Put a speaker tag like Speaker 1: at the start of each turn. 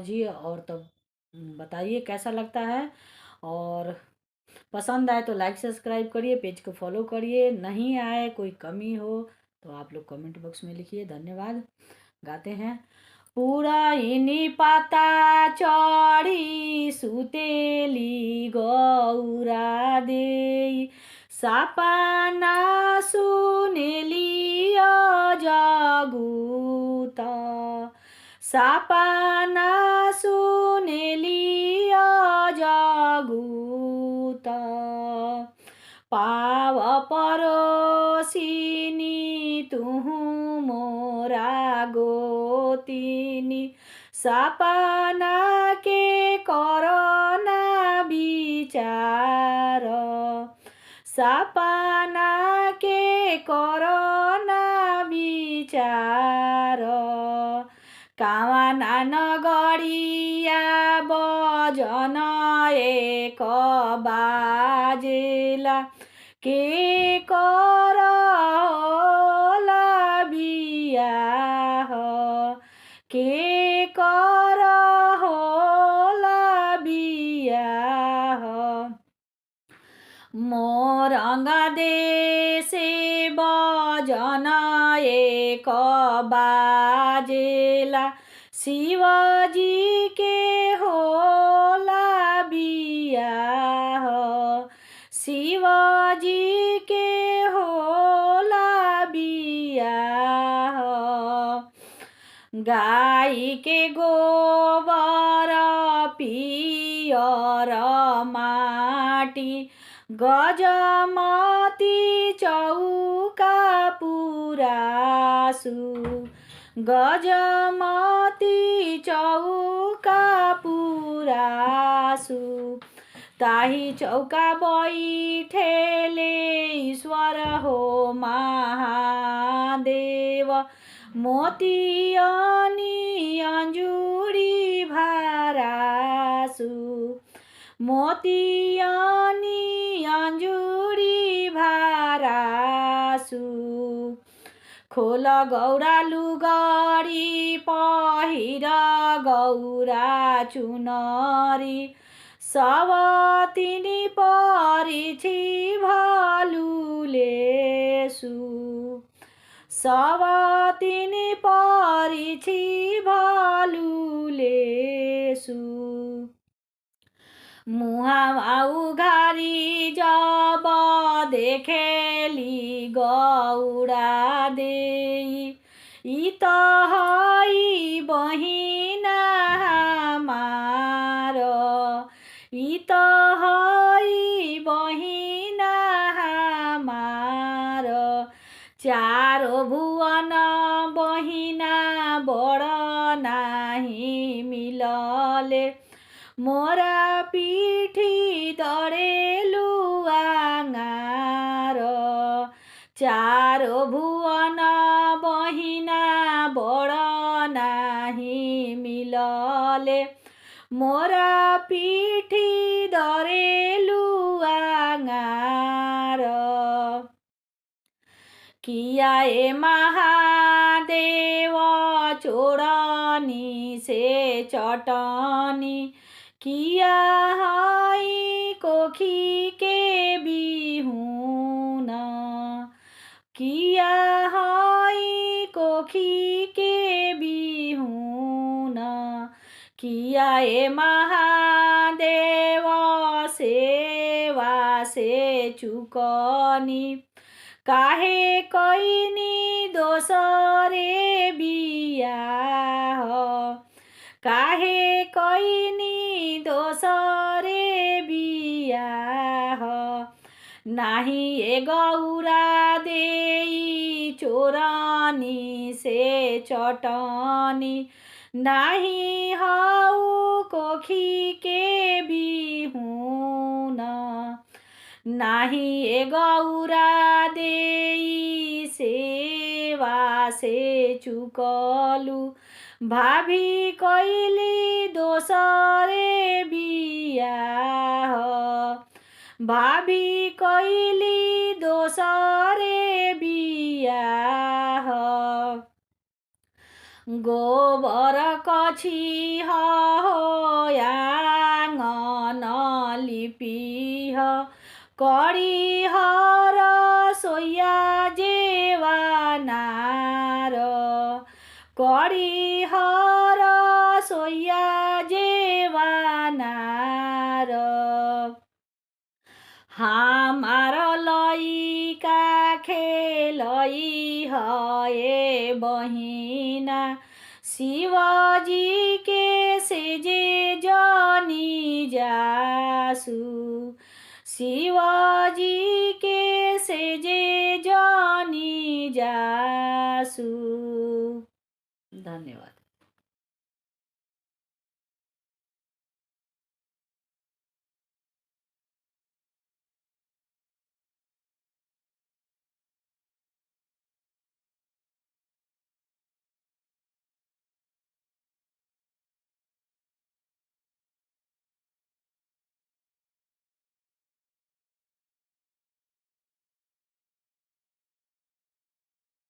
Speaker 1: समझिए और तब बताइए कैसा लगता है। और पसंद आए तो लाइक सब्सक्राइब करिए, पेज को फॉलो करिए। नहीं आए, कोई कमी हो तो आप लोग कमेंट बॉक्स में लिखिए। धन्यवाद। गाते हैं। पुरैनी पाता चढ़ी सुतेली गौरा देई, सपना सुनेली जगूत, सपना सुनेली जगूत। पाव परोसिनी तुहु मोरा गोतिनी, सपना के करना विचार, सपना के करना विचार। कावना नगरिया बजन एक बाजेला, के कर होला बियाह, के कर होला बियाह। मोरंग देशे बजन एक बाजेला, शिवजी के होला बियाह, शिवजी के होला बियाह। गाई के गोबर पियर माटी, गजमती चौका पुरासु, गजमती चौका पुरासु। ताही चौका बैठेले ईश्वर हो महादेव, मोतियनी अंजुरी भारासु, मोतियनी अंजुरी भारासु। खोल गौरा लुगरी पहिर गौरा चुनरी, सवतिनी परिछि भलुलेसु, सवतिनी परिछि भलुलेसु। मुहावा उघारी जब देखेली गौरा देई, ई त हई बहिना हमार, ई त हई बहिना हमार। चारो भुवन बहिना बड़ नाही मिलले, मोरा पीठी दरेलु आँगार। चारो भुवन बहिना बड़ नाही मिलले, मोरा पीठी दरेलु आँगार। किया ए महादेव चोरनी से चटनी, किया हई कोखी के बिहुन, किया हई कोखी के बिहुन। किया ए महादेव सेवा से चुकनी, काहे कैनी दोसरे बियाह, काहे कैनी दोसरे बियाह। नाही ए गौरा देई चोरनी से चटनी, नाही हौ कोखी के बिहुन, नाही ए गौरा देई सेवा से चुकलु, भाभी कैली दोसरे बियाह, भाभी कैली दोसरे बियाह। गोबर कछि करी हर सोया जेवानार, करी हर सोया जेवानार। हमार लइका खेलई है बहिना, शिवजी के सेजे जनी जासु, शिवजी के सेजे जनी जासु। धन्यवाद।